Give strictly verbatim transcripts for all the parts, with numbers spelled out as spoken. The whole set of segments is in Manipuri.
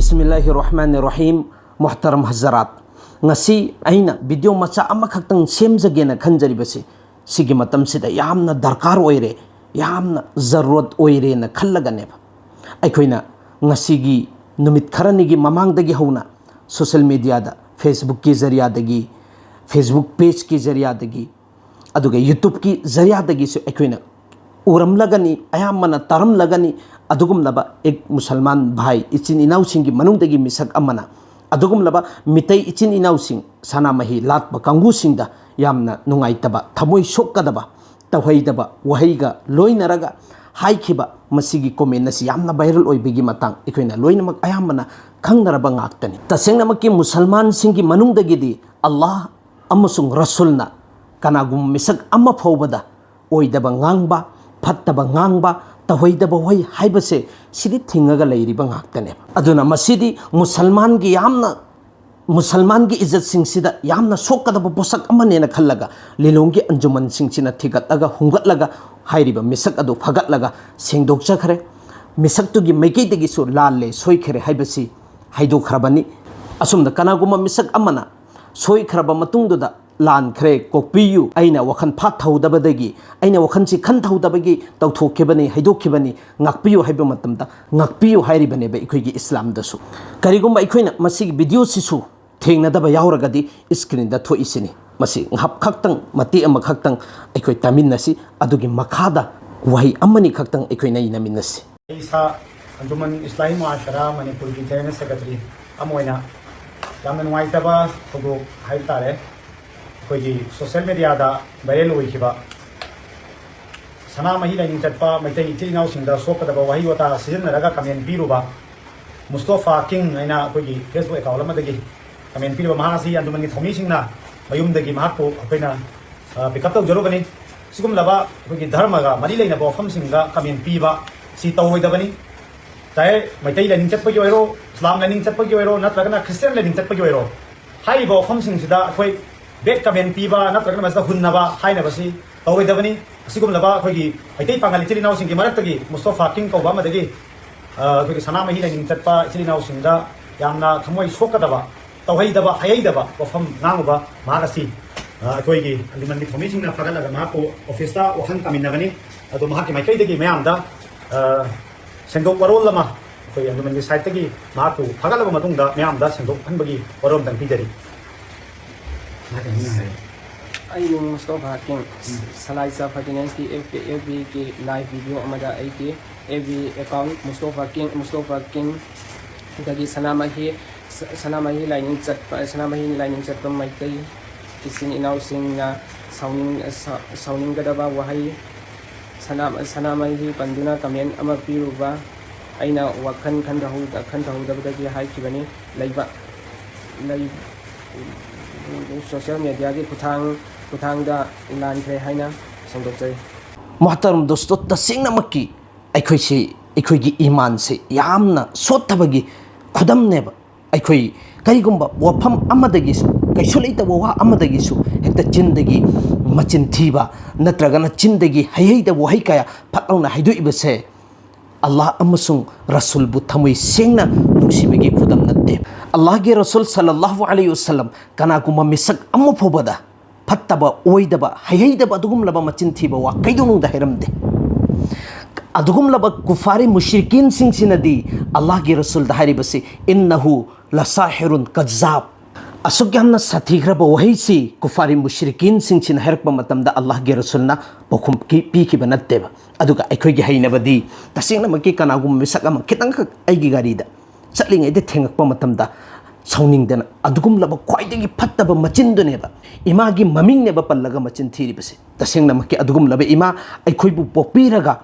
ꯕꯤꯁꯃꯤꯜꯂꯥꯍꯤꯔ ꯔꯍꯃꯥꯅꯤꯔ ꯔꯍꯤꯝ꯫ ꯃꯨꯍꯇꯔꯝ ꯍꯖꯔꯥꯠ, ꯉꯁꯤ ꯑꯩꯅ ꯚꯤꯗꯤꯑꯣ ꯃꯆꯥ ꯑꯃꯈꯛꯇꯪ ꯁꯦꯝꯖꯒꯦꯅ ꯈꯟꯖꯔꯤꯕꯁꯤ ꯁꯤꯒꯤ ꯃꯇꯝꯁꯤꯗ ꯌꯥꯝꯅ ꯗꯔꯀꯥꯔ ꯑꯣꯏꯔꯦ, ꯌꯥꯝꯅ ꯖꯔꯨꯔꯠ ꯑꯣꯏꯔꯦꯅ ꯈꯜꯂꯒꯅꯦꯕ꯫ ꯑꯩꯈꯣꯏꯅ ꯉꯁꯤꯒꯤ ꯅꯨꯃꯤꯠ ꯈꯔꯅꯤꯒꯤ ꯃꯃꯥꯡꯗꯒꯤ ꯍꯧꯅ ꯁꯣꯁꯦꯜ ꯃꯦꯗꯤꯌꯥꯗ, ꯐꯦꯁꯕꯨꯛꯀꯤ ꯖꯔꯤꯌꯥꯗꯒꯤ, ꯐꯦꯁꯕꯨꯛ ꯄꯦꯖꯀꯤ ꯖꯔꯤꯌꯥꯗꯒꯤ, ꯑꯗꯨꯒ ꯌꯨꯇ꯭ꯌꯨꯕꯀꯤ ꯖꯔꯤꯌꯥꯗꯒꯤꯁꯨ ꯑꯩꯈꯣꯏꯅ ꯎꯔꯝꯂꯒꯅꯤ, ꯑꯌꯥꯝꯕꯅ ꯇꯥꯔꯝꯂꯒꯅꯤ꯫ ꯑꯗꯨꯒꯨꯝꯂꯕ ꯑꯦꯛ ꯃꯨꯁꯜꯃꯥꯟ ꯚꯥꯏ, ꯏꯆꯤꯟ ꯏꯅꯥꯎꯁꯤꯡꯒꯤ ꯃꯅꯨꯡꯗꯒꯤ ꯃꯤꯁꯛ ꯑꯃꯅ ꯑꯗꯨꯒꯨꯝꯂꯕ ꯃꯤꯇꯩ ꯏꯆꯤꯟ ꯏꯅꯥꯎꯁꯤꯡ, ꯁꯅꯥꯃꯍꯤ ꯂꯥꯠꯄ ꯀꯥꯡꯕꯨꯁꯤꯡꯗ ꯌꯥꯝꯅ ꯅꯨꯡꯉꯥꯏꯇꯕ, ꯊꯃꯣꯏ ꯁꯣꯛꯀꯗꯕ, ꯇꯧꯍꯩꯗꯕ ꯋꯥꯍꯩꯒ ꯂꯣꯏꯅꯔꯒ ꯍꯥꯏꯈꯤꯕ ꯃꯁꯤꯒꯤ ꯀꯣꯃꯦꯟ ꯑꯁꯤ ꯌꯥꯝꯅ ꯚꯥꯏꯔꯦꯜ ꯑꯣꯏꯕꯒꯤ ꯃꯇꯥꯡ ꯑꯩꯈꯣꯏꯅ ꯂꯣꯏꯅꯃꯛ ꯑꯌꯥꯝꯕꯅ ꯈꯪꯅꯔꯕ ꯉꯥꯛꯇꯅꯤ꯫ ꯇꯁꯦꯡꯅꯃꯛꯀꯤ ꯃꯨꯁꯜꯃꯥꯟꯁꯤꯡꯒꯤ ꯃꯅꯨꯡꯗꯒꯤꯗꯤ ꯑꯜꯂꯥꯍ ꯑꯃꯁꯨꯡ ꯔꯁꯨꯜꯅ ꯀꯅꯥꯒꯨꯝꯕ ꯃꯤꯁꯛ ꯑꯃ ꯐꯥꯎꯕꯗ ꯑꯣꯏꯗꯕ ꯉꯥꯡꯕ, ꯐꯠꯇꯕ ꯉꯥꯡꯕ, ꯇꯧꯍꯩꯗꯕ ꯋꯥꯍꯩ ꯍꯥꯏꯕꯁꯦ ꯁꯤꯗꯤ ꯊꯤꯡꯉꯒ ꯂꯩꯔꯤꯕ ꯉꯥꯛꯇꯅꯦꯕ꯫ ꯑꯗꯨꯅ ꯃꯁꯤꯗꯤ ꯃꯨꯁꯜꯃꯥꯟꯒꯤ ꯌꯥꯝꯅ, ꯃꯨꯁꯜꯃꯥꯟꯒꯤ ꯏꯖꯠꯁꯤꯡꯁꯤꯗ ꯌꯥꯝꯅ ꯁꯣꯛꯀꯗꯕ ꯄꯣꯠꯁꯛ ꯑꯃꯅꯦꯅ ꯈꯜꯂꯒ ꯂꯤꯂꯣꯡꯒꯤ ꯑꯟꯖꯨꯃꯟꯁꯤꯡꯁꯤꯅ ꯊꯤꯒꯠꯂꯒ ꯍꯨꯝꯒꯠꯂꯒ ꯍꯥꯏꯔꯤꯕ ꯃꯤꯁꯛ ꯑꯗꯨ ꯐꯒꯠꯂꯒ ꯁꯦꯡꯗꯣꯛꯆꯈ꯭ꯔꯦ꯫ ꯃꯤꯁꯛꯇꯨꯒꯤ ꯃꯥꯏꯀꯩꯗꯒꯤꯁꯨ ꯂꯥꯜꯂꯦ, ꯁꯣꯏꯈꯔꯦ ꯍꯥꯏꯕꯁꯤ ꯍꯥꯏꯗꯣꯛꯈ꯭ꯔꯕꯅꯤ꯫ ꯑꯁꯨꯝꯅ ꯀꯅꯥꯒꯨꯝꯕ ꯃꯤꯁꯛ ꯑꯃꯅ ꯁꯣꯏꯈ꯭ꯔꯕ ꯃꯇꯨꯡꯗꯨꯗ, "ꯂꯥꯟꯈ꯭ꯔꯦ, ꯀꯣꯛꯄꯤꯌꯨ, ꯑꯩꯅ ꯋꯥꯈꯜ ꯐꯥꯠꯊꯍꯧꯗꯕꯗꯒꯤ, ꯑꯩꯅ ꯋꯥꯈꯜꯁꯤ ꯈꯟꯊꯍꯧꯗꯕꯒꯤ ꯇꯧꯊꯣꯛꯈꯤꯕꯅꯤ, ꯍꯩꯗꯣꯛꯈꯤꯕꯅꯤ, ꯉꯥꯛꯄꯤꯌꯨ" ꯍꯥꯏꯕ ꯃꯇꯝꯗ ꯉꯥꯛꯄꯤꯌꯨ ꯍꯥꯏꯔꯤꯕꯅꯦꯕ ꯑꯩꯈꯣꯏꯒꯤ ꯏꯁꯂꯥꯝꯗꯁꯨ꯫ ꯀꯔꯤꯒꯨꯝꯕ ꯑꯩꯈꯣꯏꯅ ꯃꯁꯤꯒꯤ ꯚꯤꯗꯤꯑꯣꯁꯤꯁꯨ ꯊꯦꯡꯅꯗꯕ ꯌꯥꯎꯔꯒꯗꯤ ꯏꯁꯀ꯭ꯔꯤꯟꯗ ꯊꯣꯛꯏꯁꯤꯅꯤ꯫ ꯃꯁꯤ ꯉꯥꯏꯍꯥꯛ ꯈꯛꯇꯪ, ꯃꯇꯦꯛ ꯑꯃꯈꯛꯇꯪ ꯑꯩꯈꯣꯏ ꯇꯥꯃꯤꯟꯅꯁꯤ꯫ ꯑꯗꯨꯒꯤ ꯃꯈꯥꯗ ꯋꯥꯍꯩ ꯑꯃꯅꯤ ꯈꯛꯇꯪ ꯑꯩꯈꯣꯏ ꯅꯩꯅꯃꯤꯟꯅꯁꯤ꯫ ꯑꯩ ꯏꯁꯥ ꯑꯟꯖꯨꯃꯟ ꯏꯁꯂꯥꯍꯤ ꯃꯨꯑꯥꯁꯔꯥ ꯃꯅꯤꯄꯨꯔꯒꯤ ꯖꯦꯅꯔꯦꯜ ꯁꯦꯀ꯭ꯔꯦꯇꯔꯤ ꯑꯃ ꯑꯣꯏꯅ ꯌꯥꯝꯅ ꯅꯨꯡꯉꯥꯏꯇꯕ ꯊꯧꯗꯣꯛ ꯍꯥꯏꯕ ꯇꯥꯔꯦ꯫ ꯑꯩꯈꯣꯏꯒꯤ ꯁꯣꯁꯦꯜ ꯃꯦꯗꯤꯌꯥꯗ ꯚꯥꯏꯔꯦꯜ ꯑꯣꯏꯈꯤꯕ ꯁꯅꯥꯃꯍꯤ ꯂꯥꯏꯅꯤꯡ ꯆꯠꯄ ꯃꯩꯇꯩ ꯏꯆꯤꯜ ꯏꯅꯥꯎꯁꯤꯡꯗ ꯁꯣꯛꯀꯗꯕ ꯋꯥꯍꯩ ꯋꯥꯇꯥ ꯁꯤꯖꯤꯟꯅꯔꯒ ꯀꯃꯦꯟ ꯄꯤꯔꯨꯕ ꯃꯨꯁꯇꯣꯐꯥ ꯀꯤꯡ ꯍꯥꯏꯅ ꯑꯩꯈꯣꯏꯒꯤ ꯐꯦꯁꯕꯨꯛ ꯑꯦꯀꯥꯎꯟ ꯑꯃꯗꯒꯤ ꯀꯃꯦꯟ ꯄꯤꯔꯨꯕ ꯃꯍꯥꯛ ꯑꯁꯤ ꯑꯟꯖꯨꯃꯟꯒꯤ ꯊꯧꯃꯤꯁꯤꯡꯅ ꯃꯌꯨꯝꯗꯒꯤ ꯃꯍꯥꯛꯄꯨ ꯑꯩꯈꯣꯏꯅ, ꯑ, ꯄꯤꯛ ꯑꯞ ꯇꯧꯖꯔꯨꯕꯅꯤ꯫ ꯁꯤꯒꯨꯝꯂꯕ ꯑꯩꯈꯣꯏꯒꯤ ꯙꯔꯃꯒ ꯃꯔꯤ ꯂꯩꯅꯕ ꯋꯥꯐꯝꯁꯤꯡꯗ ꯀꯃꯦꯟ ꯄꯤꯕ ꯁꯤ ꯇꯧꯔꯣꯏꯗꯕꯅꯤ꯫ ꯆꯥꯍꯦ ꯃꯩꯇꯩ ꯂꯥꯏꯅꯤꯡ ꯆꯠꯄꯒꯤ ꯑꯣꯏꯔꯣ, ꯏꯁꯂꯥꯝ ꯂꯥꯏꯅꯤꯡ ꯆꯠꯄꯒꯤ ꯑꯣꯏꯔꯣ, ꯅꯠꯇ꯭ꯔꯒꯅ ꯈ꯭ꯔꯤꯁꯇꯤꯌꯥꯟ ꯂꯥꯏꯅꯤꯡ ꯆꯠꯄꯒꯤ ꯑꯣꯏꯔꯣ, ꯍꯥꯏꯔꯤꯕ ꯋꯥꯐꯝꯁꯤꯡꯁꯤꯗ ꯑꯩꯈꯣꯏ ꯕꯦꯗ ꯀꯃꯦꯟ ꯄꯤꯕ ꯅꯠꯇ꯭ꯔꯒꯅ ꯃꯁꯤꯗ ꯍꯨꯟꯅꯕ ꯍꯥꯏꯅꯕꯁꯤ ꯇꯧꯔꯣꯏꯗꯕꯅꯤ꯫ ꯑꯁꯤꯒꯨꯝꯂꯕ ꯑꯩꯈꯣꯏꯒꯤ ꯃꯩꯇꯩ ꯄꯥꯉꯜ ꯏꯆꯤꯜ ꯏꯅꯥꯎꯁꯤꯡꯒꯤ ꯃꯔꯛꯇꯒꯤ ꯃꯨꯁꯇꯣꯐꯥ ꯀꯤꯡ ꯀꯧꯕ ꯑꯃꯗꯒꯤ ꯑ, ꯑꯩꯈꯣꯏꯒꯤ ꯁꯅꯥꯃꯍꯤ ꯂꯥꯏꯅꯤꯡ ꯆꯠꯄ ꯏꯆꯤꯜ ꯏꯅꯥꯎꯁꯤꯡꯗ ꯌꯥꯝꯅ ꯊꯃꯣꯏ ꯁꯣꯛꯀꯗꯕ, ꯇꯧꯍꯩꯗꯕ, ꯍꯩꯍꯩꯗꯕ ꯋꯥꯐꯝ ꯉꯥꯡꯉꯨꯕ ꯃꯍꯥꯛ ꯑꯁꯤ, ꯑ, ꯑꯩꯈꯣꯏꯒꯤ ꯑꯟꯖꯨꯃꯟꯒꯤ ꯊꯧꯃꯤꯁꯤꯡꯅ ꯐꯥꯒꯠꯂꯒ ꯃꯍꯥꯛꯄꯨ ꯑꯣꯐꯤꯁꯇ ꯋꯥꯍꯪ ꯇꯥꯃꯤꯟꯅꯒꯅꯤ꯫ ꯑꯗꯣ ꯃꯍꯥꯛꯀꯤ ꯃꯥꯏꯀꯩꯗꯒꯤ ꯃꯌꯥꯝꯗ, ꯑ, ꯁꯦꯡꯗꯣꯛ ꯋꯥꯔꯣꯜ ꯑꯃ ꯑꯩꯈꯣꯏ ꯑꯟꯖꯨꯃꯟꯒꯤ ꯁꯥꯏꯠꯇꯒꯤ ꯃꯍꯥꯛꯄꯨ ꯐꯥꯒꯠꯂꯕ ꯃꯇꯨꯡꯗ ꯃꯌꯥꯝꯗ ꯁꯦꯡꯗꯣꯛꯍꯟꯕꯒꯤ ꯋꯥꯔꯣꯜ ꯑꯃꯇꯪ ꯄꯤꯖꯔꯤ꯫ ꯃꯍꯥꯛ ꯑꯗꯨꯝ ꯍꯥꯏꯌꯨ꯫ ꯑꯩ ꯃꯤꯡ ꯃꯨꯁꯇꯣꯐꯥ ꯍꯥꯀꯤꯝ꯫ ꯎꯝ꯫ ꯁꯂꯥꯏꯆꯥ ꯐꯥꯏꯅꯥꯟꯁꯀꯤ ꯑꯦꯐ ꯕꯤ, ꯑꯦꯐ ꯕꯤꯒꯤ ꯂꯥꯏꯚ ꯚꯤꯗꯤꯑꯣ ꯑꯃꯗ ꯑꯩꯒꯤ F B account Mustofa King, Mustofa ꯀꯤꯡꯗꯒꯤ ꯁꯅꯥꯃꯍꯤ, ꯁ-, ꯁꯅꯥꯃꯍꯤ ꯂꯥꯏꯅꯤꯡ ꯆꯠꯄ, ꯁꯅꯥꯃꯍꯤ ꯂꯥꯏꯅꯤꯡ ꯆꯠꯄ ꯃꯩꯇꯩ ꯏꯆꯤꯟ ꯏꯅꯥꯎꯁꯤꯡꯅ ꯁꯥꯎꯅꯤꯡ-, ꯁꯥ-, ꯁꯥꯎꯅꯤꯡꯒꯗꯕ ꯋꯥꯍꯩ ꯁꯅꯥ-, ꯁꯅꯥꯃꯍꯤ ꯄꯟꯗꯨꯅ ꯀꯃꯦꯟ ꯑꯃ ꯄꯤꯔꯨꯕ ꯑꯩꯅ ꯋꯥꯈꯜ ꯈꯟꯊꯍꯧ-, ꯈꯟꯊꯍꯧꯗꯕꯗꯒꯤ ꯍꯥꯏꯈꯤꯕꯅꯤ꯫ ꯂꯩꯕ-, ꯂꯩ-, ꯁꯣꯁꯤꯌꯦꯜ ꯃꯦꯗꯤꯌꯥꯒꯤ ꯈꯨꯠꯊꯥꯡ-, ꯈꯨꯠꯊꯥꯡꯗ ꯂꯥꯟꯈ꯭ꯔꯦ ꯍꯥꯏꯅ ꯐꯣꯡꯗꯣꯛꯆꯔꯤ꯫ ꯃꯣꯍꯇꯔꯝ ꯗꯣꯁꯇꯣ, ꯇꯁꯦꯡꯅꯃꯛꯀꯤ ꯑꯩꯈꯣꯏꯁꯤ, ꯑꯩꯈꯣꯏꯒꯤ ꯏꯃꯥꯟꯁꯦ ꯌꯥꯝꯅ ꯁꯣꯠꯊꯕꯒꯤ ꯈꯨꯗꯝꯅꯦꯕ꯫ ꯑꯩꯈꯣꯏ ꯀꯔꯤꯒꯨꯝꯕ ꯋꯥꯐꯝ ꯑꯃꯗꯒꯤꯁꯨ, ꯀꯩꯁꯨ ꯂꯩꯇꯕ ꯋꯥ ꯑꯃꯗꯒꯤꯁꯨ ꯍꯦꯛꯇ ꯆꯤꯟꯗꯒꯤ ꯃꯆꯤꯟ ꯊꯤꯕ ꯅꯠꯇ꯭ꯔꯒꯅ ꯆꯤꯟꯗꯒꯤ ꯍꯩꯍꯩꯗꯕ ꯋꯥꯍꯩ ꯀꯌꯥ ꯐꯠ ꯂꯥꯎꯅ ꯍꯥꯏꯗꯣꯛꯏꯕꯁꯦ ꯑꯜꯂꯥꯍ ꯑꯃꯁꯨꯡ ꯔꯁꯨꯜꯕꯨ ꯊꯃꯣꯏ ꯁꯦꯡꯅ ꯅꯨꯡꯁꯤꯕꯒꯤ ꯈꯨꯗꯝ ꯅꯠꯇꯦ꯫ ꯑꯜꯂꯥꯍꯒꯤ ꯔꯁꯨꯜ ꯁꯜꯂꯜꯂꯥꯍꯨ ꯑꯂꯩꯍꯤ ꯋꯁꯜꯂꯝ ꯀꯅꯥꯒꯨꯝꯕ ꯃꯤꯁꯛ ꯑꯃ ꯐꯥꯎꯕꯗ ꯐꯠꯇꯕ, ꯑꯣꯏꯗꯕ, ꯍꯩꯍꯩꯗꯕ ꯑꯗꯨꯒꯨꯝꯂꯕ ꯃꯆꯤꯟ ꯊꯤꯕ ꯋꯥ ꯀꯩꯗꯧꯅꯨꯡꯗ ꯍꯥꯏꯔꯝꯗꯦ꯫ ꯑꯗꯨꯒꯨꯝꯂꯕ ꯀꯨꯐꯥꯔꯤ ꯃꯨꯁ꯭ꯔꯤꯀꯤꯟꯁꯤꯡꯁꯤꯅꯗꯤ ꯑꯜꯂꯥꯍꯒꯤ ꯔꯁꯨꯜꯗ ꯍꯥꯏꯔꯤꯕꯁꯤ, "ꯏꯟꯅꯍꯨ ꯂꯁꯥꯍꯤꯔꯨꯟ ꯀꯖꯥꯕ"꯫ ꯑꯁꯨꯛ ꯌꯥꯝꯅ ꯁꯥꯊꯤꯈ꯭ꯔꯕ ꯋꯥꯍꯩꯁꯤ ꯀꯨꯐꯥꯔꯤ ꯃꯨꯁ꯭ꯔꯤꯀꯤꯟꯁꯤꯡꯁꯤꯅ ꯍꯥꯏꯔꯛꯄ ꯃꯇꯝꯗ ꯑꯜꯂꯥꯍꯒꯤ ꯔꯁꯨꯜꯅ ꯄꯥꯎꯈꯨꯝ ꯀꯤ-, ꯄꯤꯈꯤꯕ ꯅꯠꯇꯦꯕ꯫ ꯑꯗꯨꯒ ꯑꯩꯈꯣꯏꯒꯤ ꯍꯩꯅꯕꯗꯤ, ꯇꯁꯦꯡꯅꯃꯛꯀꯤ ꯀꯅꯥꯒꯨꯝꯕ ꯃꯤꯁꯛ ꯑꯃ ꯈꯤꯇꯪꯈꯛ ꯑꯩꯒꯤ ꯒꯥꯔꯤꯗ ꯆꯠꯂꯤꯉꯩꯗ ꯊꯦꯡꯉꯛꯄ ꯃꯇꯝꯗ ꯁꯥꯎꯅꯤꯡꯗꯅ ꯑꯗꯨꯒꯨꯝꯂꯕ ꯈ꯭ꯋꯥꯏꯗꯒꯤ ꯐꯠꯇꯕ ꯃꯆꯤꯟꯗꯨꯅꯦꯕ, ꯏꯃꯥꯒꯤ ꯃꯃꯤꯡꯅꯦꯕ ꯄꯜꯂꯒ ꯃꯆꯤꯟ ꯊꯤꯔꯤꯕꯁꯦ꯫ ꯇꯁꯦꯡꯅꯃꯛꯀꯤ ꯑꯗꯨꯒꯨꯝꯂꯕ ꯏꯃꯥ ꯑꯩꯈꯣꯏꯕꯨ ꯄꯣꯛꯄꯤꯔꯒ,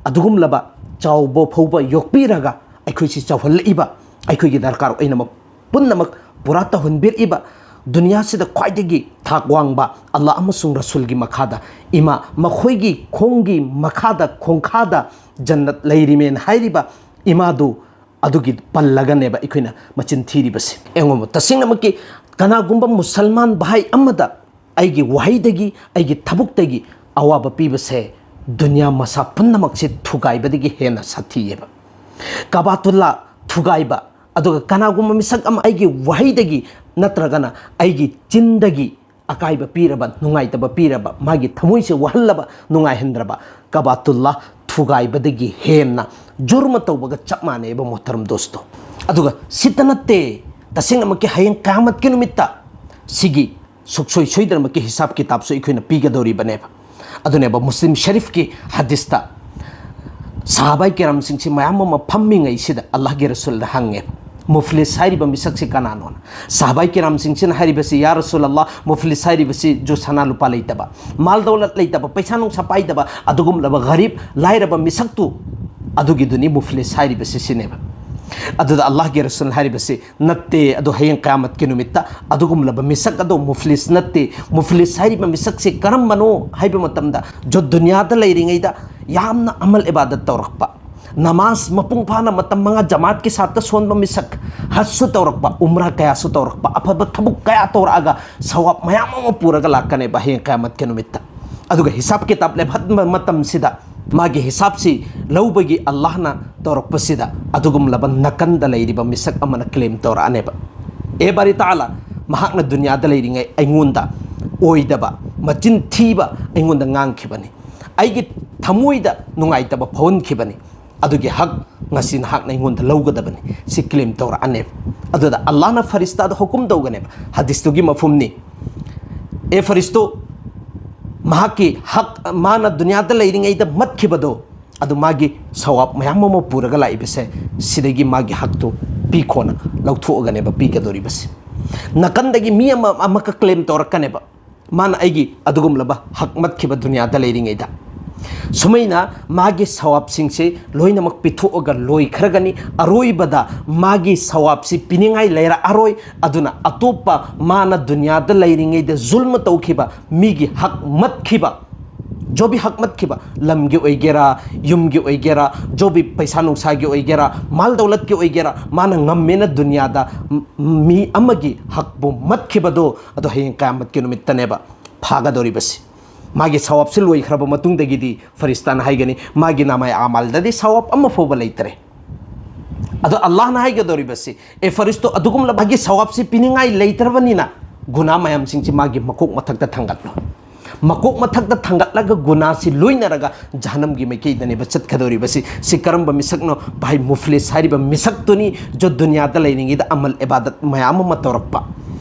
ꯑꯗꯨꯒꯨꯝꯂꯕ ꯆꯥꯎꯕ ꯐꯥꯎꯕ ꯌꯣꯛꯄꯤꯔꯒ ꯑꯩꯈꯣꯏꯁꯤ ꯆꯥꯎꯍꯜꯂꯛꯏꯕ, ꯑꯩꯈꯣꯏꯒꯤ ꯗꯔꯀꯥꯔ ꯑꯣꯏꯅꯃꯛ ꯄꯨꯝꯅꯃꯛ ꯄꯨꯔꯥ ꯇꯧꯍꯟꯕꯤꯔꯛꯏꯕ, ꯗꯨꯅꯤꯌꯥꯁꯤꯗ ꯈ꯭ꯋꯥꯏꯗꯒꯤ ꯊꯥꯛ ꯋꯥꯡꯕ ꯑꯜꯂꯥꯍ ꯑꯃꯁꯨꯡ ꯔꯁꯨꯜꯒꯤ ꯃꯈꯥꯗ ꯏꯃꯥ, ꯃꯈꯣꯏꯒꯤ ꯈꯣꯡꯒꯤ ꯃꯈꯥꯗ, ꯈꯣꯡꯈꯥꯗ ꯖꯟꯅꯠ ꯂꯩꯔꯤꯃꯦꯅ ꯍꯥꯏꯔꯤꯕ ꯏꯃꯥꯗꯨ, ꯑꯗꯨꯒꯤ ꯄꯜꯂꯒꯅꯦꯕ ꯑꯩꯈꯣꯏꯅ ꯃꯆꯤꯟ ꯊꯤꯔꯤꯕꯁꯦ꯫ ꯌꯦꯡꯉꯣ, ꯇꯁꯦꯡꯅꯃꯛꯀꯤ ꯀꯅꯥꯒꯨꯝꯕ ꯃꯨꯁꯜꯃꯥꯟ ꯚꯥꯏ ꯑꯃꯗ ꯑꯩꯒꯤ ꯋꯥꯍꯩꯗꯒꯤ, ꯑꯩꯒꯤ ꯊꯕꯛꯇꯒꯤ ꯑꯋꯥꯕ ꯄꯤꯕꯁꯦ ꯗꯨꯅꯤꯌꯥ ꯃꯁꯥ ꯄꯨꯝꯅꯃꯛꯁꯦ ꯊꯨꯒꯥꯏꯕꯗꯒꯤ ꯍꯦꯟꯅ ꯁꯥꯊꯤꯌꯦꯕ꯫ ꯀꯥꯕꯥꯇꯨꯜꯂꯥ ꯊꯨꯒꯥꯏꯕ, ꯑꯗꯨꯒ ꯀꯅꯥꯒꯨꯝꯕ ꯃꯤꯁꯛ ꯑꯃ ꯑꯩꯒꯤ ꯋꯥꯍꯩꯗꯒꯤ ꯅꯠꯇ꯭ꯔꯒꯅ ꯑꯩꯒꯤ ꯆꯤꯟꯗꯒꯤ ꯑꯀꯥꯏꯕ ꯄꯤꯔꯕ, ꯅꯨꯡꯉꯥꯏꯇꯕ ꯄꯤꯔꯕ, ꯃꯥꯒꯤ ꯊꯃꯣꯏꯁꯦ ꯋꯥꯍꯜꯂꯕ, ꯅꯨꯡꯉꯥꯏꯍꯟꯗ꯭ꯔꯕ, ꯀꯥꯕꯥꯇꯨꯜꯂꯥ ꯊꯨꯒꯥꯏꯕꯗꯒꯤ ꯍꯦꯟꯅ ꯖꯨꯔꯃ ꯇꯧꯕꯒ ꯆꯞ ꯃꯥꯟꯅꯩꯕ, ꯃꯣꯍꯇꯔꯝ ꯗꯣꯁꯇꯣ꯫ ꯑꯗꯨꯒ ꯁꯤꯇ ꯅꯠꯇꯦ, ꯇꯁꯦꯡꯅꯃꯛꯀꯤ ꯍꯌꯦꯡ ꯀꯌꯥꯃꯠꯀꯤ ꯅꯨꯃꯤꯠꯇ ꯁꯤꯒꯤ ꯁꯨꯛꯁꯣꯏ ꯁꯣꯏꯗꯅꯃꯛꯀꯤ ꯍꯤꯁꯥꯕ ꯀꯤꯇꯥꯕꯁꯨ ꯑꯩꯈꯣꯏꯅ ꯄꯤꯒꯗꯧꯔꯤꯕꯅꯦꯕ꯫ ꯑꯗꯨꯅꯦꯕ ꯃꯨꯁꯂꯤꯝ ꯁꯔꯤꯐꯀꯤ ꯍꯗꯤꯁꯇ ꯁꯍꯥꯕꯥꯏ ꯀꯤꯔꯥꯝꯁꯤꯡꯁꯤ ꯃꯌꯥꯝ ꯑꯃ ꯐꯝꯃꯤꯉꯩꯁꯤꯗ ꯑꯜꯂꯥꯍꯒꯤ ꯔꯁꯨꯜꯗ ꯍꯪꯉꯦꯕ, "ꯃꯨꯐꯂꯤꯁ ꯍꯥꯏꯔꯤꯕ ꯃꯤꯁꯛꯁꯤ ꯀꯅꯥꯅꯣꯅ?" ꯁꯍꯥꯕꯥꯏ ꯀꯤꯔꯥꯝꯁꯤꯡꯁꯤꯅ ꯍꯥꯏꯔꯤꯕꯁꯤ, "ꯌꯥ ꯔꯁꯨꯜ ꯑꯜꯂꯥꯍ, ꯃꯨꯐꯂꯤꯁ ꯍꯥꯏꯔꯤꯕꯁꯤ ꯖꯨ ꯁꯅꯥ ꯂꯨꯄꯥ ꯂꯩꯇꯕ, ꯃꯥꯜ ꯗꯧꯂꯠ ꯂꯩꯇꯕ, ꯄꯩꯁꯥ ꯅꯨꯡꯁꯥ ꯄꯥꯏꯗꯕ, ꯑꯗꯨꯒꯨꯝꯂꯕ ꯒꯔꯤꯕ, ꯂꯥꯏꯔꯕ ꯃꯤꯁꯛꯇꯨ, ꯑꯗꯨꯒꯤꯗꯨꯅꯤ ꯃꯨꯐꯂꯤꯁ ꯍꯥꯏꯔꯤꯕꯁꯤ", ꯁꯤꯅꯦꯕ꯫ ꯑꯗꯨꯗ ꯑꯜꯂꯥꯍꯒꯤ ꯔꯁꯨꯜ ꯍꯥꯏꯔꯤꯕꯁꯤ, "ꯅꯠꯇꯦ, ꯑꯗꯨ ꯍꯌꯦꯡ ꯀꯌꯥꯃꯠꯀꯤ ꯅꯨꯃꯤꯠꯇ ꯑꯗꯨꯒꯨꯝꯂꯕ ꯃꯤꯁꯛ ꯑꯗꯣ ꯃꯨꯐꯂꯤꯁ ꯅꯠꯇꯦ꯫ ꯃꯨꯐꯂꯤꯁ ꯍꯥꯏꯔꯤꯕ ꯃꯤꯁꯛꯁꯦ ꯀꯔꯝꯕꯅꯣ ꯍꯥꯏꯕ ꯃꯇꯝꯗ, ꯖꯣ ꯗꯨꯅꯤꯌꯥꯗ ꯂꯩꯔꯤꯉꯩꯗ ꯌꯥꯝꯅ ꯑꯃꯜ ꯏꯕꯥꯗꯠ ꯇꯧꯔꯛꯄ, ꯅꯃꯥꯖ ꯃꯄꯨꯡ ꯐꯥꯅ ꯃꯇꯝ ꯃꯉꯥ ꯖꯃꯥꯠꯀꯤ ꯁꯥꯠꯇ ꯁꯣꯟꯕ ꯃꯤꯁꯛ, ꯍꯖꯁꯨ ꯇꯧꯔꯛꯄ, ꯎꯝꯔꯥ ꯀꯌꯥꯁꯨ ꯇꯧꯔꯛꯄ, ꯑꯐꯕ ꯊꯕꯛ ꯀꯌꯥ ꯇꯧꯔꯛꯑꯒ ꯁꯋꯥꯕ ꯃꯌꯥꯝ ꯑꯃ ꯄꯨꯔꯒ ꯂꯥꯛꯀꯅꯦꯕ ꯍꯌꯦꯡ ꯀꯌꯥꯃꯠꯀꯤ ꯅꯨꯃꯤꯠꯇ꯫ ꯑꯗꯨꯒ ꯍꯤꯁꯥꯕ ꯀꯤꯇꯥꯕ ꯂꯦꯞꯍꯟꯕ ꯃꯇꯝꯁꯤꯗ ꯃꯥꯒꯤ ꯍꯤꯁꯥꯕꯁꯤ ꯂꯧꯕꯒꯤ ꯑꯜꯂꯥꯍꯅ ꯇꯧꯔꯛꯄꯁꯤꯗ ꯑꯗꯨꯒꯨꯝꯂꯕ ꯅꯥꯀꯟꯗ ꯂꯩꯔꯤꯕ ꯃꯤꯁꯛ ꯑꯃꯅ ꯀ꯭ꯂꯦꯝ ꯇꯧꯔꯛꯑꯅꯦꯕ, "ꯑꯦ ꯕꯥꯔꯤ ꯇꯥꯂꯥ, ꯃꯍꯥꯛꯅ ꯗꯨꯅꯤꯌꯥꯗ ꯂꯩꯔꯤꯉꯩ ꯑꯩꯉꯣꯟꯗ ꯑꯣꯏꯗꯕ, ꯃꯆꯤꯟ ꯊꯤꯕ ꯑꯩꯉꯣꯟꯗ ꯉꯥꯡꯈꯤꯕꯅꯤ, ꯑꯩꯒꯤ ꯊꯃꯣꯏꯗ ꯅꯨꯡꯉꯥꯏꯇꯕ ꯐꯥꯎꯍꯟꯈꯤꯕꯅꯤ, ꯑꯗꯨꯒꯤ ꯍꯛ ꯉꯁꯤ ꯅꯍꯥꯛꯅ ꯑꯩꯉꯣꯟꯗ ꯂꯧꯒꯗꯕꯅꯤ", ꯁꯤ ꯀ꯭ꯂꯦꯝ ꯇꯧꯔꯛꯑꯅꯦꯕ꯫ ꯑꯗꯨꯗ ꯑꯜꯂꯥꯍꯅ ꯐꯔꯤꯁꯇꯥꯗ ꯍꯨꯀꯨꯝ ꯇꯧꯒꯅꯦꯕ, ꯍꯗꯤꯁꯇꯨꯒꯤ ꯃꯐꯍꯨꯝꯅꯤ, "ꯑꯦ ꯐꯔꯤꯁꯇꯣ, ꯃꯍꯥꯛꯀꯤ ꯍꯛ, ꯃꯥꯅ ꯗꯨꯅꯤꯌꯥꯗ ꯂꯩꯔꯤꯉꯩꯗ ꯃꯠꯈꯤꯕꯗꯣ, ꯑꯗꯨ ꯃꯥꯒꯤ ꯁꯋꯥꯕ ꯃꯌꯥꯝ ꯑꯃ ꯄꯨꯔꯒ ꯂꯥꯛꯏꯕꯁꯦ, ꯁꯤꯗꯒꯤ ꯃꯥꯒꯤ ꯍꯛꯇꯨ ꯄꯤꯈꯣꯅ ꯂꯧꯊꯣꯛꯑꯒꯅꯦꯕ ꯄꯤꯒꯗꯧꯔꯤꯕꯁꯦ"꯫ ꯅꯥꯀꯟꯗꯒꯤ ꯃꯤ ꯑꯃ ꯑꯃꯒ ꯀ꯭ꯂꯦꯝ ꯇꯧꯔꯛꯀꯅꯦꯕ, "ꯃꯥꯅ ꯑꯩꯒꯤ ꯑꯗꯨꯒꯨꯝꯂꯕ ꯍꯛ ꯃꯠꯈꯤꯕ ꯗꯨꯅꯤꯌꯥꯗ ꯂꯩꯔꯤꯉꯩꯗ"꯫ ꯁꯨꯃꯥꯏꯅ ꯃꯥꯒꯤ ꯁꯋꯥꯕꯁꯤꯡꯁꯦ ꯂꯣꯏꯅꯃꯛ ꯄꯤꯊꯣꯛꯑꯒ ꯂꯣꯏꯈ꯭ꯔꯒꯅꯤ꯫ ꯑꯔꯣꯏꯕꯗ ꯃꯥꯒꯤ ꯁꯋꯥꯕꯁꯤ ꯄꯤꯅꯤꯡꯉꯥꯏ ꯂꯩꯔꯛꯑꯔꯣꯏ꯫ ꯑꯗꯨꯅ ꯑꯇꯣꯞꯄ ꯃꯥꯅ ꯗꯨꯅꯤꯌꯥꯗ ꯂꯩꯔꯤꯉꯩꯗ ꯖꯨꯜꯃ ꯇꯧꯈꯤꯕ, ꯃꯤꯒꯤ ꯍꯛ ꯃꯠꯈꯤꯕ, ꯖꯣꯕꯤ ꯍꯛ ꯃꯠꯈꯤꯕ, ꯂꯝꯒꯤ ꯑꯣꯏꯒꯦꯔꯥ, ꯌꯨꯝꯒꯤ ꯑꯣꯏꯒꯦꯔꯥ, ꯖꯣꯕꯤ ꯄꯩꯁꯥ ꯅꯨꯡꯁꯥꯒꯤ ꯑꯣꯏꯒꯦꯔꯥ, ꯃꯥꯜ ꯗꯧꯂꯠꯀꯤ ꯑꯣꯏꯒꯦꯔꯥ, ꯃꯥꯅ ꯉꯝꯃꯦꯅ ꯗꯨꯅꯤꯌꯥꯗ ꯃꯤ ꯑꯃꯒꯤ ꯍꯛꯄꯨ ꯃꯠꯈꯤꯕꯗꯣ, ꯑꯗꯣ ꯍꯌꯦꯡ ꯀꯌꯥꯃꯠꯀꯤ ꯅꯨꯃꯤꯠꯇꯅꯦꯕ ꯐꯥꯒꯗꯧꯔꯤꯕꯁꯤ꯫ ꯃꯥꯒꯤ ꯁꯋꯥꯕꯁꯤ ꯂꯣꯏꯈ꯭ꯔꯕ ꯃꯇꯨꯡꯗꯒꯤꯗꯤ ꯐꯔꯤꯁꯇꯥꯅ ꯍꯥꯏꯒꯅꯤ, "ꯃꯥꯒꯤ ꯅꯥꯃꯥꯏ ꯑꯃꯥꯜꯗꯗꯤ ꯁꯋꯥꯕ ꯑꯃ ꯐꯥꯎꯕ ꯂꯩꯇ꯭ꯔꯦ"꯫ ꯑꯗꯣ ꯑꯜꯂꯥꯍꯅ ꯍꯥꯏꯒꯗꯧꯔꯤꯕꯁꯤ, ꯑꯦ ꯐꯔꯤꯁꯇꯣ, ꯑꯗꯨꯒꯨꯝꯂꯕ ꯃꯥꯒꯤ ꯁꯋꯥꯕꯁꯤ ꯄꯤꯅꯤꯡꯉꯥꯏ ꯂꯩꯇ꯭ꯔꯕꯅꯤꯅ ꯒꯨꯅꯥ ꯃꯌꯥꯝꯁꯤꯡꯁꯤ ꯃꯥꯒꯤ ꯃꯀꯣꯛ ꯃꯊꯛꯇ ꯊꯥꯡꯒꯠꯂꯣ꯫ ꯃꯀꯣꯛ ꯃꯊꯛꯇ ꯊꯥꯡꯒꯠꯂꯒ ꯒꯨꯅꯥꯁꯤ ꯂꯣꯏꯅꯔꯒ ꯖꯍꯅꯝꯒꯤ ꯃꯥꯏꯀꯩꯗꯅꯦꯕ ꯆꯠꯀꯗꯧꯔꯤꯕꯁꯤ꯫ ꯁꯤ ꯀꯔꯝꯕ ꯃꯤꯁꯛꯅꯣ? ꯚꯥꯏ, ꯃꯨꯐꯂꯤꯁ ꯍꯥꯏꯔꯤꯕ ꯃꯤꯁꯛꯇꯨꯅꯤ, ꯖꯣ ꯗꯨꯅꯤꯌꯥꯗ ꯂꯩꯔꯤꯉꯩꯗ ꯑꯃꯜ ꯏꯕꯥꯗꯠ ꯃꯌꯥꯝ ꯑꯃ ꯇꯧꯔꯛꯄ,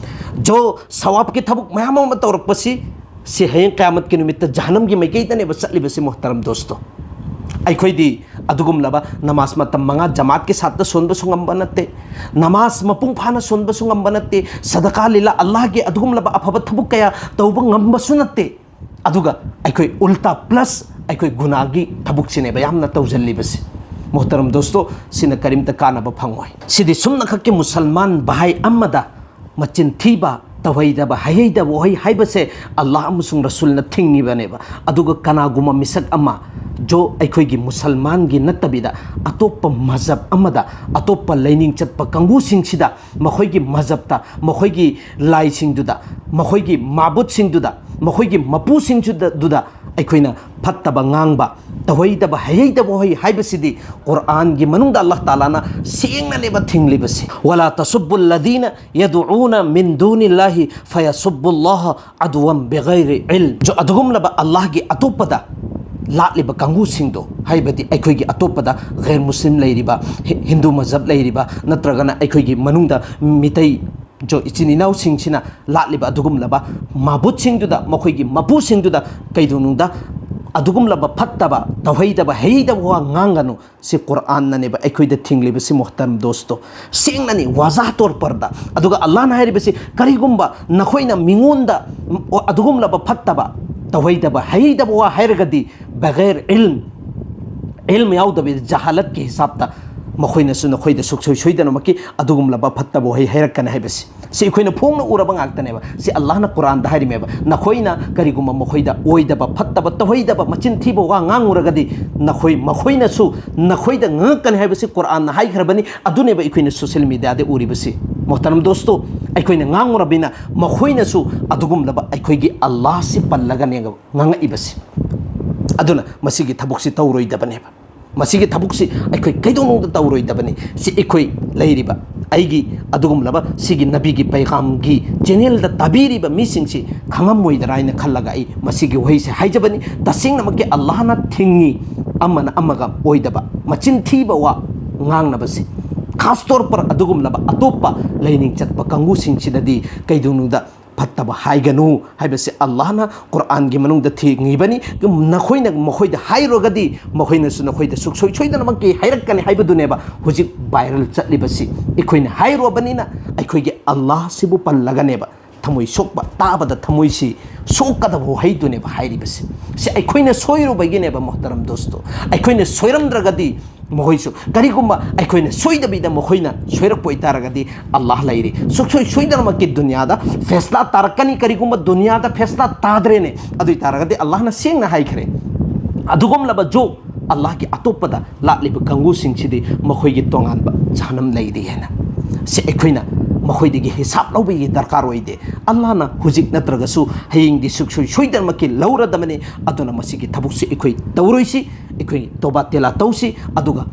ꯖꯣ ꯁꯋꯥꯕꯀꯤ ꯊꯕꯛ ꯃꯌꯥꯝ ꯑꯃ ꯇꯧꯔꯛꯄꯁꯤ꯫ ꯁꯤ ꯍꯌꯦꯡ ꯀꯌꯥꯃꯠꯀꯤ ꯅꯨꯃꯤꯠꯇ ꯖꯍꯅꯝꯒꯤ ꯃꯥꯏꯀꯩꯗꯅꯦꯕ ꯆꯠꯂꯤꯕꯁꯤ, ꯃꯣꯍꯇꯔꯝ ꯗꯣꯁꯇꯣ꯫ ꯑꯩꯈꯣꯏꯗꯤ ꯑꯗꯨꯒꯨꯝꯂꯕ ꯅꯃꯥꯖ ꯃꯇꯝ ꯃꯉꯥ ꯖꯃꯥꯠꯀꯤ ꯁꯥꯠꯇ ꯁꯣꯟꯕꯁꯨ ꯉꯝꯕ ꯅꯠꯇꯦ, ꯅꯃꯥꯖ ꯃꯄꯨꯡ ꯐꯥꯅ ꯁꯣꯟꯕꯁꯨ ꯉꯝꯕ ꯅꯠꯇꯦ, ꯁꯗꯀꯥ ꯂꯤꯂꯥ, ꯑꯜꯂꯥꯍꯒꯤ ꯑꯗꯨꯒꯨꯝꯂꯕ ꯑꯐꯕ ꯊꯕꯛ ꯀꯌꯥ ꯇꯧꯕ ꯉꯝꯕꯁꯨ ꯅꯠꯇꯦ꯫ ꯑꯗꯨꯒ ꯑꯩꯈꯣꯏ ꯎꯜꯇꯥ ꯄ꯭ꯂꯁ ꯑꯩꯈꯣꯏ ꯒꯨꯅꯥꯒꯤ ꯊꯕꯛꯁꯤꯅꯦꯕ ꯌꯥꯝꯅ ꯇꯧꯁꯤꯜꯂꯤꯕꯁꯤ꯫ ꯃꯣꯍꯇꯔꯝ ꯗꯣꯁꯇꯣ, ꯁꯤꯅ ꯀꯔꯤꯝꯇ ꯀꯥꯟꯅꯕ ꯐꯪꯉꯣꯏ꯫ ꯁꯤꯗꯤ ꯁꯨꯝꯅꯈꯛꯀꯤ ꯃꯨꯁꯜꯃꯥꯟ ꯚꯥꯏ ꯑꯃꯗ ꯃꯆꯤꯟ ꯊꯤꯕ, ꯇꯧꯍꯩꯗꯕ, ꯍꯩꯍꯩꯗꯕ ꯋꯥꯍꯩ ꯍꯥꯏꯕꯁꯦ ꯑꯜꯂꯥꯍ ꯑꯃꯁꯨꯡ ꯔꯁꯨꯜꯅ ꯊꯤꯡꯉꯤꯕꯅꯦꯕ꯫ ꯑꯗꯨꯒ ꯀꯅꯥꯒꯨꯝꯕ ꯃꯤꯁꯛ ꯑꯃ, ꯖꯣ ꯑꯩꯈꯣꯏꯒꯤ ꯃꯨꯁꯜꯃꯥꯟꯒꯤ ꯅꯠꯇꯕꯤꯗ ꯑꯇꯣꯞꯄ ꯃꯖꯍꯕ ꯑꯃꯗ, ꯑꯇꯣꯞꯄ ꯂꯥꯏꯅꯤꯡ ꯆꯠꯄ ꯀꯥꯡꯕꯨꯁꯤꯡꯁꯤꯗ, ꯃꯈꯣꯏꯒꯤ ꯃꯖꯍꯕꯇ, ꯃꯈꯣꯏꯒꯤ ꯂꯥꯏꯁꯤꯡꯗꯨꯗ, ꯃꯈꯣꯏꯒꯤ ꯃꯥꯕꯨꯠꯁꯤꯡꯗꯨꯗ, ꯃꯈꯣꯏꯒꯤ ꯃꯄꯨꯁꯤꯡꯗꯨꯗ ꯑꯩꯈꯣꯏꯅ ꯐꯠꯇꯕ ꯉꯥꯡꯕ, ꯇꯧꯍꯩꯗꯕ, ꯍꯩꯍꯩꯗꯕ ꯋꯥꯍꯩ ꯍꯥꯏꯕꯁꯤꯗꯤ ꯀꯨꯔꯥꯟꯒꯤ ꯃꯅꯨꯡꯗ ꯑꯜꯂꯥꯍ ꯇꯥꯂꯥꯅ ꯁꯦꯡꯅꯅꯦꯕ ꯊꯤꯡꯂꯤꯕꯁꯤ꯫ "ꯋꯂꯥ ꯇꯁꯨꯕꯨ ꯂꯗꯤꯅ ꯌꯗꯎꯅ ꯃꯤꯟ ꯗꯨꯅꯤꯜꯂꯥꯍꯤ ꯐꯌꯁꯨꯕꯨꯜꯂꯥꯍ ꯑꯗꯨꯋꯝ ꯕꯤꯒꯩꯔꯤ ꯏꯜꯝ"꯫ ꯖꯣ-, ꯑꯗꯨꯒꯨꯝꯂꯕ ꯑꯜꯂꯥꯍꯒꯤ ꯑꯇꯣꯞꯄꯗ ꯂꯥꯠꯂꯤꯕ ꯀꯥꯡꯕꯨꯁꯤꯡꯗꯣ, ꯍꯥꯏꯕꯗꯤ ꯑꯩꯈꯣꯏꯒꯤ ꯑꯇꯣꯞꯄꯗ ꯒꯩꯔ ꯃꯨꯁꯂꯤꯝ ꯂꯩꯔꯤꯕ, ꯍꯤ-, ꯍꯤꯟꯗꯨ ꯃꯖꯍꯕ ꯂꯩꯔꯤꯕ, ꯅꯠꯇ꯭ꯔꯒꯅ ꯑꯩꯈꯣꯏꯒꯤ ꯃꯅꯨꯡꯗ ꯃꯤꯇꯩ ꯖꯣ ꯏꯆꯤꯟ ꯏꯅꯥꯎꯁꯤꯡꯁꯤꯅ ꯂꯥꯠꯂꯤꯕ ꯑꯗꯨꯒꯨꯝꯂꯕ ꯃꯥꯕꯨꯠꯁꯤꯡꯗꯨꯗ, ꯃꯈꯣꯏꯒꯤ ꯃꯄꯨꯁꯤꯡꯗꯨꯗ ꯀꯩꯗꯧꯅꯨꯡꯗ ꯑꯗꯨꯒꯨꯝꯂꯕ ꯐꯠꯇꯕ, ꯇꯧꯍꯩꯗꯕ, ꯍꯩꯍꯩꯗꯕ ꯋꯥ ꯉꯥꯡꯒꯅꯨ꯫ ꯁꯤ ꯀꯨꯔꯥꯟꯅꯅꯦꯕ ꯑꯩꯈꯣꯏꯗ ꯊꯤꯡꯂꯤꯕꯁꯤ, ꯃꯣꯍꯇꯔꯝ ꯗꯣꯁꯇꯣ, ꯁꯦꯡꯅꯅꯤ, ꯋꯥꯖꯥ ꯇꯣꯔ ꯄꯔꯗ꯫ ꯑꯗꯨꯒ ꯑꯜꯂꯥꯍꯅ ꯍꯥꯏꯔꯤꯕꯁꯤ, ꯀꯔꯤꯒꯨꯝꯕ ꯅꯈꯣꯏꯅ ꯃꯤꯉꯣꯟꯗ ꯑꯗꯨꯒꯨꯝꯂꯕ ꯐꯠꯇꯕ, ꯇꯧꯍꯩꯗꯕ, ꯍꯩꯍꯩꯗꯕ ꯋꯥ ꯍꯥꯏꯔꯒꯗꯤ, ꯕꯒꯩꯔ ꯏꯜꯝ, ꯏꯜꯝ ꯌꯥꯎꯗꯕꯤꯗ, ꯖꯍꯥꯂꯠꯀꯤ ꯍꯤꯁꯥꯕꯇ ꯃꯈꯣꯏꯅꯁꯨ ꯅꯈꯣꯏꯗ ꯁꯨꯛꯁꯣꯏ ꯁꯣꯏꯗꯅꯃꯛꯀꯤ ꯑꯗꯨꯒꯨꯝꯂꯕ ꯐꯠꯇꯕ ꯋꯥꯍꯩ ꯍꯥꯏꯔꯛꯀꯅꯤ ꯍꯥꯏꯕꯁꯤ꯫ ꯁꯤ ꯑꯩꯈꯣꯏꯅ ꯐꯣꯡꯅ ꯎꯔꯕ ꯉꯥꯛꯇꯅꯦꯕ꯫ ꯁꯤ ꯑꯜꯂꯥꯍꯅ ꯀꯨꯔꯥꯟꯗ ꯍꯥꯏꯔꯤꯃꯦꯕ, "ꯅꯈꯣꯏꯅ ꯀꯔꯤꯒꯨꯝꯕ ꯃꯈꯣꯏꯗ ꯑꯣꯏꯗꯕ, ꯐꯠꯇꯕ, ꯇꯧꯍꯩꯗꯕ, ꯃꯆꯤꯟ ꯊꯤꯕ ꯋꯥ ꯉꯥꯡꯉꯨꯔꯒꯗꯤ, ꯅꯈꯣꯏ, ꯃꯈꯣꯏꯅꯁꯨ ꯅꯈꯣꯏꯗ ꯉꯥꯡꯉꯛꯀꯅꯤ" ꯍꯥꯏꯕꯁꯤ ꯀꯨꯔꯥꯟꯅ ꯍꯥꯏꯈ꯭ꯔꯕꯅꯤ꯫ ꯑꯗꯨꯅꯦꯕ ꯑꯩꯈꯣꯏꯅ ꯁꯣꯁꯤꯌꯦꯜ ꯃꯤꯗꯤꯌꯥꯗ ꯎꯔꯤꯕꯁꯤ꯫ ꯃꯣꯍꯇꯔꯝ ꯗꯣꯁꯇꯣ, ꯑꯩꯈꯣꯏꯅ ꯉꯥꯡꯉꯨꯔꯕꯅꯤꯅ ꯃꯈꯣꯏꯅꯁꯨ ꯑꯗꯨꯒꯨꯝꯂꯕ ꯑꯩꯈꯣꯏꯒꯤ ꯑꯜꯂꯥꯍꯁꯤ ꯄꯜꯂꯒꯅꯦꯕ ꯉꯥꯡꯉꯛꯏꯕꯁꯤ꯫ ꯑꯗꯨꯅ ꯃꯁꯤꯒꯤ ꯊꯕꯛꯁꯤ ꯇꯧꯔꯣꯏꯗꯕꯅꯦꯕ꯫ ꯃꯁꯤꯒꯤ ꯊꯕꯛꯁꯤ ꯑꯩꯈꯣꯏ ꯀꯩꯗꯧꯅꯨꯡꯗ ꯇꯧꯔꯣꯏꯗꯕꯅꯤ꯫ ꯁꯤ ꯑꯩꯈꯣꯏ ꯂꯩꯔꯤꯕ ꯑꯩꯒꯤ ꯑꯗꯨꯒꯨꯝꯂꯕ ꯁꯤꯒꯤ ꯅꯕꯤꯒꯤ ꯄꯩꯒꯥꯝꯒꯤ ꯆꯦꯅꯦꯜꯗ ꯇꯥꯕꯤꯔꯤꯕ ꯃꯤꯁꯤꯡꯁꯤ ꯈꯪꯉꯝꯃꯣꯏꯗ꯭ꯔꯥ ꯍꯥꯏꯅ ꯈꯜꯂꯒ ꯑꯩ ꯃꯁꯤꯒꯤ ꯋꯥꯍꯩꯁꯦ ꯍꯥꯏꯖꯕꯅꯤ꯫ ꯇꯁꯦꯡꯅꯃꯛꯀꯤ ꯑꯜꯂꯥꯍꯅ ꯊꯤꯡꯉꯤ ꯑꯃꯅ ꯑꯃꯒ ꯑꯣꯏꯗꯕ ꯃꯆꯤꯟ ꯊꯤꯕ ꯋꯥ ꯉꯥꯡꯅꯕꯁꯤ꯫ ꯈꯥꯁ ꯇꯧꯔ ꯄꯔ ꯑꯗꯨꯒꯨꯝꯂꯕ ꯑꯇꯣꯞꯄ ꯂꯥꯏꯅꯤꯡ ꯆꯠꯄ ꯀꯥꯡꯕꯨꯁꯤꯡꯁꯤꯗꯗꯤ ꯀꯩꯗꯧꯅꯨꯡꯗ ꯐꯠꯇꯕ ꯍꯥꯏꯒꯅꯨ ꯍꯥꯏꯕꯁꯤ ꯑꯜꯂꯥꯍꯅ ꯀꯨꯔꯥꯟꯒꯤ ꯃꯅꯨꯡꯗ ꯊꯤꯡꯉꯤꯕꯅꯤ꯫ ꯅꯈꯣꯏꯅ ꯃꯈꯣꯏꯗ ꯍꯥꯏꯔꯨꯔꯒꯗꯤ ꯃꯈꯣꯏꯅꯁꯨ ꯅꯈꯣꯏꯗ ꯁꯨꯡꯁꯣꯏ ꯁꯣꯏꯗꯅꯃꯛꯀꯤ ꯍꯥꯏꯔꯛꯀꯅꯤ ꯍꯥꯏꯕꯗꯨꯅꯦꯕ ꯍꯧꯖꯤꯛ ꯚꯥꯏꯔꯦꯜ ꯆꯠꯂꯤꯕꯁꯤ꯫ ꯑꯩꯈꯣꯏꯅ ꯍꯥꯏꯔꯨꯔꯕꯅꯤꯅ ꯑꯩꯈꯣꯏꯒꯤ ꯑꯜꯂꯥꯍꯁꯤꯕꯨ ꯄꯜꯂꯒꯅꯦꯕ ꯊꯃꯣꯏ ꯁꯣꯛꯄ, ꯇꯥꯕꯗ ꯊꯃꯣꯏꯁꯤ ꯁꯣꯛꯀꯗꯕ ꯋꯥꯍꯩꯗꯨꯅꯦꯕ ꯍꯥꯏꯔꯤꯕꯁꯤ꯫ ꯁꯤ ꯑꯩꯈꯣꯏꯅ ꯁꯣꯏꯔꯨꯕꯒꯤꯅꯦꯕ ꯃꯣꯍꯇꯔꯝ ꯗꯣꯁꯇꯣ꯫ ꯑꯩꯈꯣꯏꯅ ꯁꯣꯏꯔꯝꯗ꯭ꯔꯒꯗꯤ ꯃꯈꯣꯏꯁꯨ ꯀꯔꯤꯒꯨꯝꯕ ꯑꯩꯈꯣꯏꯅ ꯁꯣꯏꯗꯕꯤꯗ ꯃꯈꯣꯏꯅ ꯁꯣꯏꯔꯛꯄ ꯑꯣꯏꯇꯥꯔꯒꯗꯤ ꯑꯜꯂꯥꯍ ꯂꯩꯔꯤ꯫ ꯁꯨꯡꯁꯣꯏ ꯁꯣꯏꯗꯅꯃꯛꯀꯤ ꯗꯨꯅꯤꯌꯥꯗ ꯐꯦꯁꯂꯥ ꯇꯥꯔꯛꯀꯅꯤ꯫ ꯀꯔꯤꯒꯨꯝꯕ ꯗꯨꯅꯤꯌꯥꯗ ꯐꯦꯁꯂꯥ ꯇꯥꯗ꯭ꯔꯦꯅꯦ ꯑꯗꯨ ꯑꯣꯏꯇꯥꯔꯒꯗꯤ ꯑꯜꯂꯥꯍꯅ ꯁꯦꯡꯅ ꯍꯥꯏꯈ꯭ꯔꯦ, ꯑꯗꯨꯒꯨꯝꯂꯕ ꯖꯣ ꯑꯜꯂꯥꯍꯒꯤ ꯑꯇꯣꯞꯄꯗ ꯂꯥꯠꯂꯤꯕ ꯀꯥꯡꯕꯨꯁꯤꯡꯁꯤꯗꯤ ꯃꯈꯣꯏꯒꯤ ꯇꯣꯉꯥꯟꯕ ꯖꯍꯅꯝ ꯂꯩꯔꯤ ꯍꯥꯏꯅ꯫ ꯁꯤ ꯑꯩꯈꯣꯏꯅ ꯃꯈꯣꯏꯗꯒꯤ ꯍꯤꯁꯥꯞ ꯂꯧꯕꯒꯤ ꯗꯔꯀꯥꯔ ꯑꯣꯏꯗꯦ꯫ ꯑꯜꯂꯥꯍꯅ ꯍꯧꯖꯤꯛ ꯅꯠꯇ꯭ꯔꯒꯁꯨ ꯍꯌꯦꯡꯗꯤ ꯁꯨꯡꯁꯣꯏ ꯁꯣꯏꯗꯅꯃꯛꯀꯤ ꯂꯧꯔꯗꯕꯅꯤ꯫ ꯑꯗꯨꯅ ꯃꯁꯤꯒꯤ ꯊꯕꯛꯁꯤ ꯑꯩꯈꯣꯏ ꯇꯧꯔꯣꯏꯁꯤ, ꯑꯩꯈꯣꯏ ꯇꯣꯕꯥ ꯇꯦꯂꯥ ꯇꯧꯁꯤ꯫ ꯑꯗꯨꯒ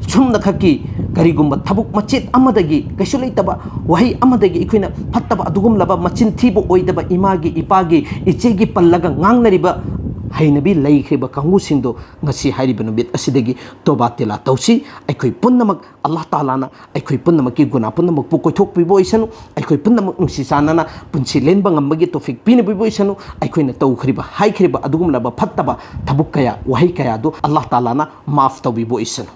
ꯁꯨꯝꯅꯈꯛꯀꯤ ꯀꯔꯤꯒꯨꯝꯕ ꯊꯕꯛ ꯃꯆꯦꯠ ꯑꯃꯗꯒꯤ ꯀꯩꯁꯨ ꯂꯩꯇꯕ ꯋꯥꯍꯩ ꯑꯃꯗꯒꯤ ꯑꯩꯈꯣꯏꯅ ꯐꯠꯇꯕ ꯑꯗꯨꯒꯨꯝꯂꯕ ꯃꯆꯤꯟ ꯊꯤꯕ ꯑꯣꯏꯗꯕ ꯏꯃꯥꯒꯤ, ꯏꯄꯥꯒꯤ, ꯏꯆꯦꯒꯤ ꯄꯜꯂꯒ ꯉꯥꯡꯅꯔꯤꯕ ꯍꯩꯅꯕꯤ ꯂꯩꯈ꯭ꯔꯤꯕ ꯀꯥꯡꯕꯨꯁꯤꯡꯗꯣ ꯉꯁꯤ ꯍꯥꯏꯔꯤꯕ ꯅꯨꯃꯤꯠ ꯑꯁꯤꯗꯒꯤ ꯇꯣꯕꯥ ꯇꯦꯂꯥ ꯇꯧꯁꯤ꯫ ꯑꯩꯈꯣꯏ ꯄꯨꯝꯅꯃꯛ ꯑꯜꯂꯥꯍ ꯇꯥꯂꯥꯅ ꯑꯩꯈꯣꯏ ꯄꯨꯝꯅꯃꯛꯀꯤ ꯒꯨꯅꯥ ꯄꯨꯝꯅꯃꯛꯄꯨ ꯀꯣꯏꯊꯣꯛꯄꯤꯕ ꯑꯣꯏꯁꯅꯨ꯫ ꯑꯩꯈꯣꯏ ꯄꯨꯝꯅꯃꯛ ꯅꯨꯡꯁꯤ ꯆꯥꯟꯅꯅ ꯄꯨꯟꯁꯤ ꯂꯦꯟꯕ ꯉꯝꯕꯒꯤ ꯇꯣꯐꯤꯛ ꯄꯤꯅꯕꯤꯕ ꯑꯣꯏꯁꯅꯨ꯫ ꯑꯩꯈꯣꯏꯅ ꯇꯧꯈ꯭ꯔꯤꯕ, ꯍꯥꯏꯈ꯭ꯔꯤꯕ ꯑꯗꯨꯒꯨꯝꯂꯕ ꯐꯠꯇꯕ ꯊꯕꯛ ꯀꯌꯥ, ꯋꯥꯍꯩ ꯀꯌꯥꯗꯨ ꯑꯜꯂꯥꯍ ꯇꯥꯂꯥꯅ ꯃꯥꯐ ꯇꯧꯕꯤꯕ ꯑꯣꯏꯁꯅꯨ꯫